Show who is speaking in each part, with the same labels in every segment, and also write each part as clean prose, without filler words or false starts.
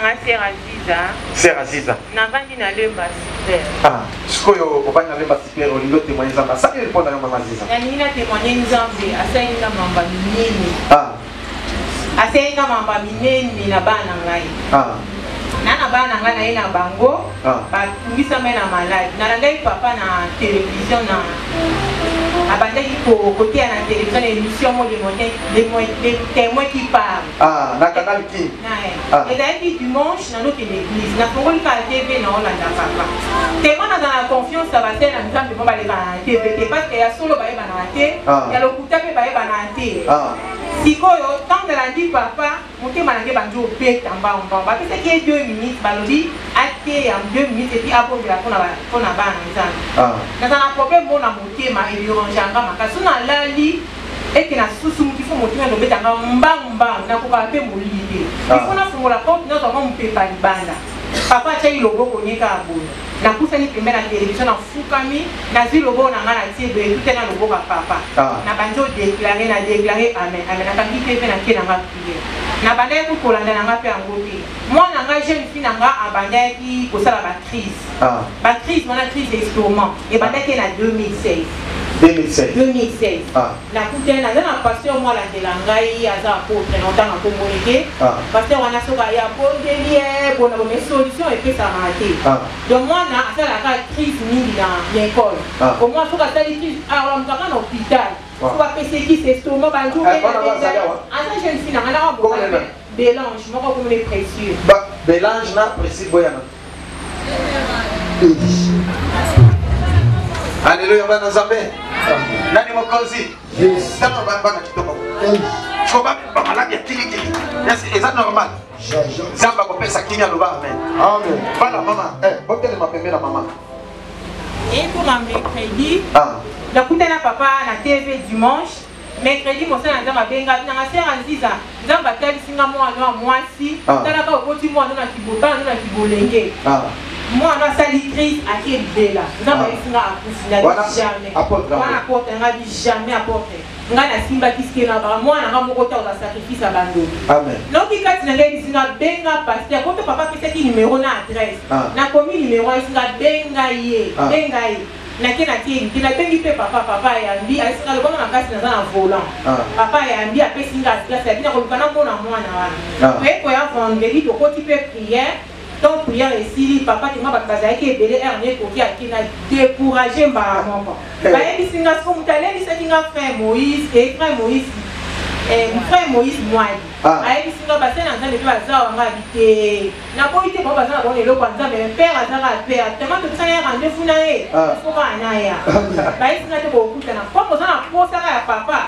Speaker 1: na nga Sœur Aziza.
Speaker 2: Sœur Aziza.
Speaker 1: Navandi na Lemba Super.
Speaker 2: Ah, sikoyo ovandi na Lemba Super, olingi otémoigne Nzambe asali nini mpo na yo mama Aziza?
Speaker 1: Nalingi na témoigne Nzambe asali nga mamba minene.
Speaker 2: Ah.
Speaker 1: Asali nga mamba minene na bana na ngai.
Speaker 2: Ah.
Speaker 1: Na bana na ngai naye na bango
Speaker 2: Ah.
Speaker 1: batungisama na maladi. Nalandaki papa na télévision na abandaki koteya na télévision na émission mo le témoin qui parle.
Speaker 2: Ah, na Canal King. Ah.
Speaker 1: Ezalaki dimanche, nazokende église, nafongoli kaka TV, naolanda papa. Tema naza na confiance ya basele na Nzambe mpo balekana na TV te, parce que ya solo bayebanaka te,
Speaker 2: Ah.
Speaker 1: ya lokuta mpe bayebanaka te.
Speaker 2: Ah.
Speaker 1: Sikoyo ntango nalandi papa, motema na ngai bandi obeta mbambam. Bapesaki ye 2 minutes, balobi ateya 2 minutes et puis abondela mpona bana na Nzambe.
Speaker 2: Ah.
Speaker 1: Naza na problème mo na motema, edérangeanga makasi. So nalali eke na susumuki, fo motema elobetanga mbangmbang, nakokaka mpe molili te.
Speaker 2: Ah.
Speaker 1: Ifo nafungola porte, nazwa mwa mopepa libanda. Papa atiaki loboko nye kaka boye, napusani pembe na televizio, nafukami, nazwi loboko na ngai, natie boye, etute na loboko ya papa.
Speaker 2: Ah.
Speaker 1: Nabandi odéclarer, na déclarer amen, amen, nakangi te mpe nake na nga prière. Nabandaki kolanda na nga mpe yango te. Mwana nga, jeune fille na nga, abandaki kosala bacrise.
Speaker 2: Ah.
Speaker 1: Bacrise wana, crise estomac, ebandaki na 2016.
Speaker 2: 2016.
Speaker 1: 2016.
Speaker 2: Ah.
Speaker 1: Nakutani, naza na pasteur mo alandela ngai, aza apôtre, na otanga komboni te.
Speaker 2: Ah.
Speaker 1: Pasteur wana soki aye, abondeli ye bona bome, solution epesamaka te.
Speaker 2: Ah.
Speaker 1: Donc mwana asalaka crise mingi na école.
Speaker 2: Ah.
Speaker 1: Omoi soki asali crise, alamukaka na hôpital.
Speaker 2: Ah.
Speaker 1: So bapesi kisi estomac.
Speaker 2: Eh, bana bazali awa?
Speaker 1: Aza jeune fille na ngai naka.
Speaker 2: Kombo nani?
Speaker 1: Belange moko komone précieux.
Speaker 2: Ba Belange na Précis boyana. Alléluia, bana Nzambe. Nani mokonzi?
Speaker 3: Yes.
Speaker 2: Tala bana kitoko. Siko ba bamaladi ya kilikili. Est-ce eza normal? Nzambe akopesa kimia, loba amen.
Speaker 3: Amen.
Speaker 2: Bana mama, eh, botelema pembe na mama.
Speaker 1: Ekoma mercredi,
Speaker 2: Ah.
Speaker 1: nakutana papa na TV dimanche. Mercredi, mosala na Nzambe abenga nanga: "Sœur Aziza, Nzambe atalisi nga mwana ya mwasi."
Speaker 2: Ah.
Speaker 1: Talaka, okoti mwana na kibotana na kibolenge.
Speaker 2: Ah.
Speaker 1: Mwana asali crise, ake libela. Nzambe
Speaker 2: Ah.
Speaker 1: ayebisi nga akufi na
Speaker 2: Wana
Speaker 1: jamais.
Speaker 2: apôtre
Speaker 1: Wana
Speaker 2: yango.
Speaker 1: apôtre nga di jamais, apôtre ngai nasimbaki ske na baka mwana nga moko ta oza sacrifice ya bandoki.
Speaker 2: Amen.
Speaker 1: Noki kati na ngai yebisi nga: "Benga pasteur." Koto papa apesaki numero na adresse.
Speaker 2: Ah.
Speaker 1: Nakomi numero, ayebisi nga: "Benga ye."
Speaker 2: Ah.
Speaker 1: Benga ye, nake natie nke, nabengi mpe papa. Papa ayambi, ayebisi nga: "Lobanga makasi, naza na volant."
Speaker 2: Ah.
Speaker 1: Papa ayambi, apesi nga adresse, abi nakoluka namona mwana wana.
Speaker 2: Ah.
Speaker 1: Toye koya vendredi, tokoti mpe prière. Tant prière esili, papa tenga bato bazalaki ebele, heure ne ekoki, ake na découragé mbala moko.
Speaker 2: Eh.
Speaker 1: Bayebisi nga siko moto alendisaki nga, frère Moïse, e frère Moïse, eh, frère Moïse Mwadi.
Speaker 2: Ah.
Speaker 1: Ayebisi nga basali na Nzambe mpe baza wanga, abi te, naboyi te, bango baza na bango na eloko ya Nzambe, mais père azaka père, tellement topesana ye rendez-vous na ye.
Speaker 2: Ah.
Speaker 1: Fo kaka naya. Bayebisi nga te bokutana comme oza na posaka ya papa,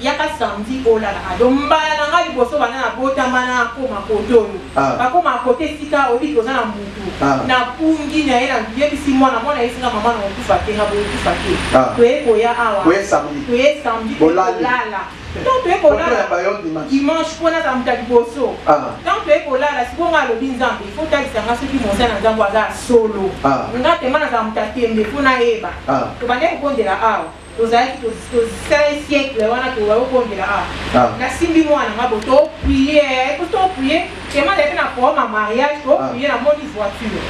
Speaker 1: yaka samedi olalaka. Donc mbala na nga liboso banda na botama na akoma kote oyo,
Speaker 2: Ah.
Speaker 1: bakoma kote esika oyebi toza na mutu.
Speaker 2: Ah.
Speaker 1: Napungi na ye, nayebisi mwana, mwana ayebisi nga: "Mama, na kokufa te." Nga bokokufa te.
Speaker 2: Ah.
Speaker 1: Toye koya awa.
Speaker 2: Toye samedi.
Speaker 1: Toye samedi.
Speaker 2: Bolali.
Speaker 1: Kolala, donc toye
Speaker 2: Koto ya
Speaker 1: kolala
Speaker 2: bayo dimanche.
Speaker 1: Dimanche, mpo nazala moto ya liboso.
Speaker 2: Ah.
Speaker 1: Donc toye kolala. Sikoyo nga alobi: "Nzambe, ifo talisa nga soki mosala na Nzambe aza ya solo."
Speaker 2: Ah.
Speaker 1: Nga tema nazala moto ya tembe, mpo nayeba.
Speaker 2: Ah.
Speaker 1: Tobandaki kokondela awa, tozalaki tosala siècle wana, tokondela awa.
Speaker 2: Ah.
Speaker 1: Nasimbi mwana nga bo, toprier, toprier tema azali mpe na problème ya mariage. Toprier, namoni voiture,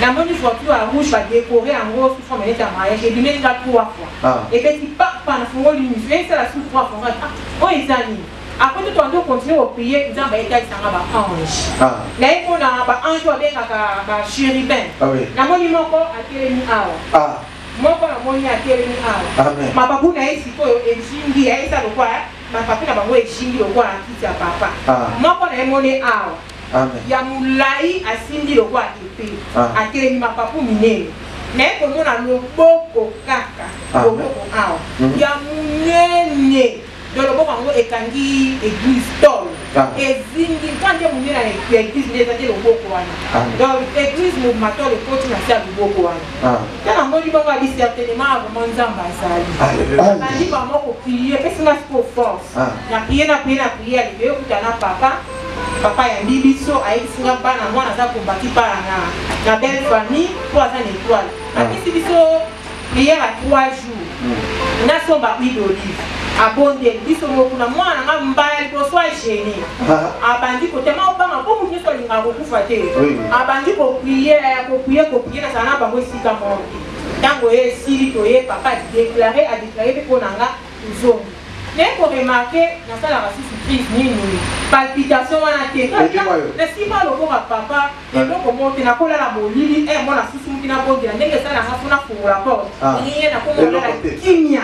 Speaker 1: namoni voiture ya rouge, badécorer yango sous forme neti ya mariage, ebimeli nga trois fois.
Speaker 2: Ah.
Speaker 1: Ebeti papa, nafungoli miso, esala su trois fois. Nga: "Ah, oyo eza nini?" Après to toandi ocontinuer koprier, Nzambe ayetalisanga baange.
Speaker 2: Ah.
Speaker 1: Naye mpona baange oyo abengaka bachérubin.
Speaker 2: Ah oui.
Speaker 1: Namoni moko atelemi awa.
Speaker 2: Ah.
Speaker 1: Moko namoni atelemi awa.
Speaker 2: Amen.
Speaker 1: Mapapu na ye sikoyo ezingi, ayesa lokola mapapu na bango ezingi lokola na kiti ya papa.
Speaker 2: Ah.
Speaker 1: Moko na ye moni awa.
Speaker 2: Amen.
Speaker 1: Ya molai, asimbi lokola épée.
Speaker 2: Ah.
Speaker 1: Atelemi, mapapu minene. Naye komona loboko kaka.
Speaker 2: Amen.
Speaker 1: Loboko awa ya monene, donc loboko yango ekangi église tole.
Speaker 2: Ah.
Speaker 1: Ezingi mpo nde monene ya église nde eza te loboko wana.
Speaker 2: Amen.
Speaker 1: Donc église mobima tole ekoti na se ya loboko wana.
Speaker 2: Ah.
Speaker 1: Ntango namoni bongo, abi certainement vraiment Nzambe azali.
Speaker 2: Alléluia.
Speaker 1: Bandi bango koprier, epesi nga siko force.
Speaker 2: Ah.
Speaker 1: Na prier, na prier, na prier, aleki okuta na papa. Papa ayambi biso, ayebisi nga bana, mwana aza kombati mpala na belle famille mpo aza na étoile.
Speaker 2: Ah.
Speaker 1: Apesi biso prière ya 3 jours, nasomba huile d'olive. Abondeli biso moko kuna, mwana na nga mbala liboso agene abandi kotema obanga mpo moto nyonso alingaka kokufa te. Abandi koprier, koprier, koprier, nazala na bango esika moko te. Ntango ye esili, toye, papa adeklare, adeklare mpe mpo na nga. Tozongi, naye koremarquer nasalaka susu crise nini, palpitation wana te. Nasimba lokoka papa eloko moko te, nakolala molili e mwana susumuki, nabondela ndenge esalanga fo nafungola porte ye, nakomolala kimia.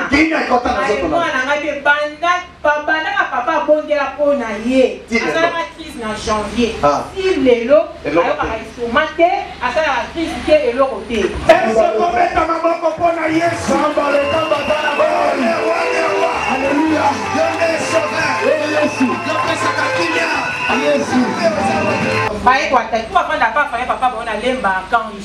Speaker 1: Mwana ngai mpe banda bandaka papa abondela mpo na ye, asalaka crise na janvier si lelo ayokaka lisuma te, asalaka crise te, eloko te.
Speaker 2: Kobeta maboko mpo na Yesu.
Speaker 3: Alléluia.
Speaker 2: Yo nde sauveur.
Speaker 3: Yesu.
Speaker 2: Yopesaka kimia.
Speaker 3: Yesu.
Speaker 1: Baye koattaquer po bafanda pa faye papa bango na Lemba Kange.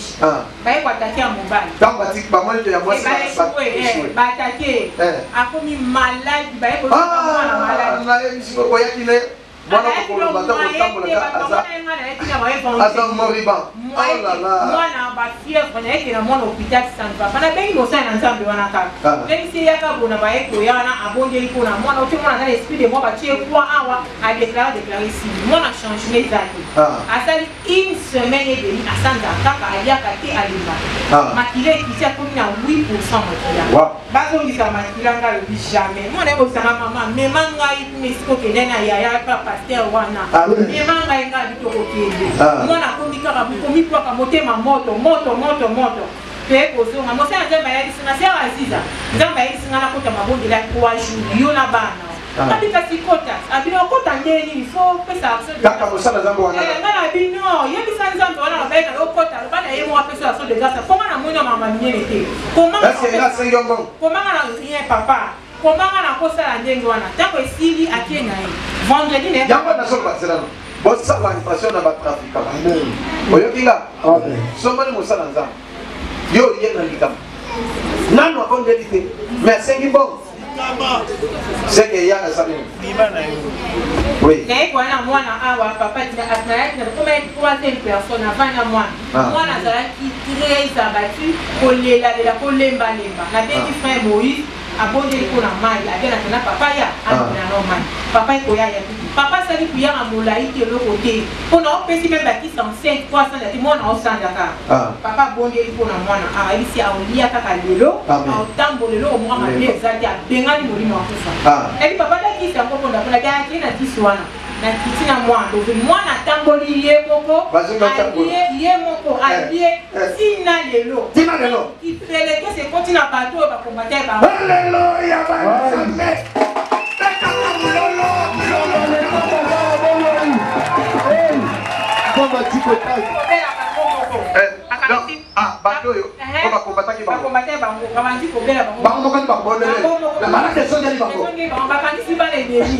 Speaker 1: Baye koattaquer ya mobali.
Speaker 2: Ntango batiki bamoni te ya mwasi.
Speaker 1: Baéchoué, baattaquer, akomi malade, baye mwana malade.
Speaker 2: Nayebisi oyaki ne mwana kokoloba ta kotambola, aza moribond.
Speaker 1: Mwana bafièvre, nayeke na mwana hôpital san papa nabengi mosali na Nzambe wana kaka, nayebisi eyaka bona, baye koya wana, abondeli mpona mwana, otie mwana aza na esprit de mort, batie croix awa, adéclare, déclare, esili, mwana changement eza te. Asali une semaine et demi asanza kaka, aliaka te, alembaka, makila ekiti, akomi na 8% makila. Bazongisa makila, ngai alobi jamais. Mwana ye kosanga mama, mema ngai kuna esika okende na yaya pa pasteur wana, mema ngai, ngai abi tokokende. Mwana akomi kaka komipwaka, motema moto moto moto moto. Toye kozonga, mosala Nzambe ayebisi nga, sœur Aziza, Nzambe ayebisi nga nakota mabondela ya 3 jours, yo na bana. Abi kasi kota, abino okota nde nini, fo pesa action.
Speaker 2: Kaka mosala Nzambe wana.
Speaker 1: Nga na bino yebisa Nzambe wana, babayeka yo okota, loba na ye moko apesa action de grâce, mpo nga namoni mama minene te.
Speaker 2: Asengi yo mbongo?
Speaker 1: Komanga na rien, papa, komanga na kosala ndenge wana. Ntango esili, akie na ye vendredi na ye.
Speaker 2: Yango nasoloba nzelano, bosala attention na batrafiquant. Oyoki nga? Sombani mosala Nzambe, yo oye na likambo, nano abondeli te, mais asengi mbongo, seke ya asali. Oui.
Speaker 1: Naye koya na mwana awa, papa nayaki na koma troisième personne avant na mwana. Mwana azalaki très abattu, kolelalela, kolembalemba. Nabengi frère Moïse, abondeli mpo na mai, abia na tena papa ya amina no mai. Papa ekoya ya tutu, papa asali kuyanga molai te, eloko te, mpo na opesi meme bakisa enceinte po asanja te, mwana osanja kaka. Papa abondeli mpo na mwana awa, ayebisi aolia kaka lelo, aotambola, eloko moko mabe eza te, abengani molimo akufa. Ebi papa dakisi yango mponda mpona akei na kisi wana, na kiti na mwana tozi, mwana atamboli ye moko, alie ye moko, alie ntina lelo.
Speaker 2: Tina lelo.
Speaker 1: Kipelekese ekoti na bato oyo bakombata ye bango.
Speaker 2: Alleluya, banzambe, betaka mololo.
Speaker 1: Kobela bango moko.
Speaker 2: Bato oyo po bakombataki bango.
Speaker 1: Bakombataki bango, babandi kobela bango.
Speaker 2: Bango moko nde bakobondele, malade ezongeli bango.
Speaker 1: Ezongeli bango, bakangisi bana ebeli.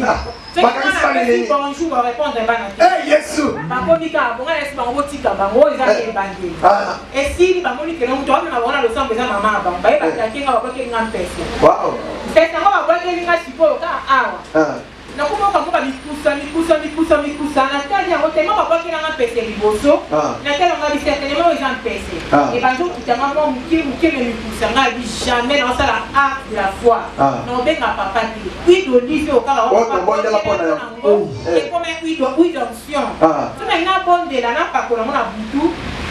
Speaker 2: Bakangisi bana ebeli.
Speaker 1: Bonjour, barépondre bana te.
Speaker 2: Yesu.
Speaker 1: Bakomi kaka bonga, nayesi bango botika bango, oyo eza ebandeli. Esili, bamoni kele moto amema bango na losambo eza mama na bango. Baye batake nga, babwakeli nga mpese. Mpese yango babwakeli nga sikoyo kaka awa, nakomoka mboka mikusa mikusa mikusa mikusa. Natali yango tema babwakelanga mpese liboso, natali yango bisertenema oyo eza mpese, ebandi okutanga mwa moke moke, me mikusa. Nga abi jamais naosala acte de la foi, naobenga papa te. Huile d'olive oyo kaka yango ekoma huile d'onction, so nalingi nabondela, napakola yango na butu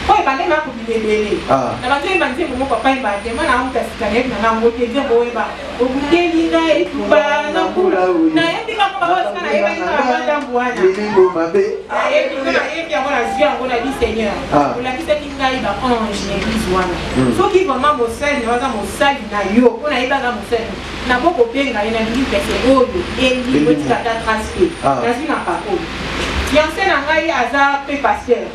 Speaker 1: oyo ebandaki na kobima ebele. Na bandi oyemba nzembo moko papa yemba tema na amuta sika, nayebi na ngango te nzembo oyeba obundeli na etumba na mbula, nayebi kango babasika, nayebaki kaka ntango wana, nayebi nayebi yango, nazwi yango na bi Seigneur olakisaki ngai ba ange na église wana. Soki vraiment mosali na aza mosali na yo, mpo nayebi aza mosali, nakokobenga ye, nalingi mpese oyo elingo etika ata trace te. Nazwi na pakoli, fiancé na ngai aza mpe pasteur,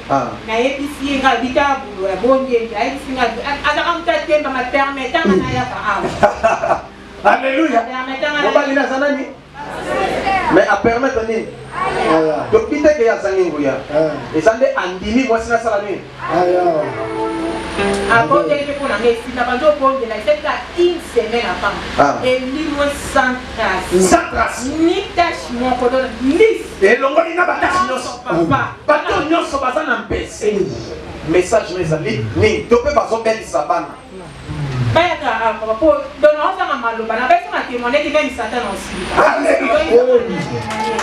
Speaker 1: nayebisi ye, ngai abita bulo ya bondeli, ayebisi ngai azaka moto atemba mapermetanga nayaka awa.
Speaker 2: Alleluya. Mobali aza nani? Mais apermettre nini? Toki te ke ye azangi nguya, eza nde andimi mwasi nasala nini.
Speaker 1: Abondeli mpe mpo na ngai, esika bandi obondela, esali kaka une semaine apamba, elimo sans trace.
Speaker 2: Sans trace.
Speaker 1: Ni tache moko, donc lisse.
Speaker 2: Elongoli na batache nyonso.
Speaker 1: Papa.
Speaker 2: Bato nyonso baza na mpese, message no ezali nini? To mpe bazobelisa bana.
Speaker 1: Bayaka awa papa po donc naozanga maloba na baisi na témoigne te meme satan na osilika.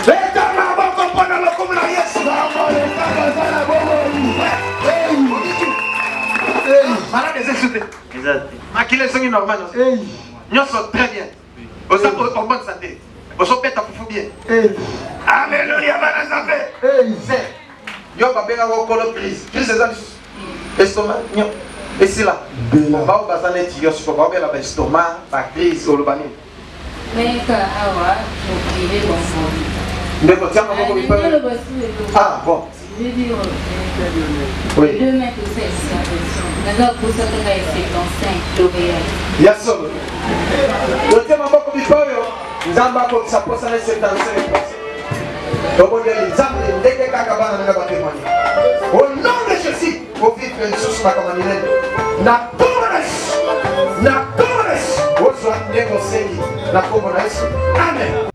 Speaker 2: Beta maboko mpo na lokumu na Yesu. Malade eza esu te. Makila ezongi normal nyonso très bien. Oza en bonne santé. Ozobeta fufu bien. Alléluia bana Nzambe. Yo babengaka okolo crise. Crise eza lisusu. Estomac nyo esila. Bao baza neti yo siko baobela ba estomac, ba crise oloba nini?
Speaker 4: Nayaka awa mokili bonbon.
Speaker 2: Ndeko tia maboko mipaya. Ah bon.
Speaker 4: Je veux dire,
Speaker 2: oui.
Speaker 4: Demain tout ça naza posa kaka ya 75 L'Oréal.
Speaker 2: Ya solo. Totie maboko bipayo Nzambe akokisa posa na 75. Tobondeli Nzambe ndenge kaka bana nanga batémoigne. Au nom de Jésus, ovivre lisusu makambo minene. Na kombo na Yesu. Na kombo na Yesu. Ozwa ndenge osengi na kombo na Yesu. Amen.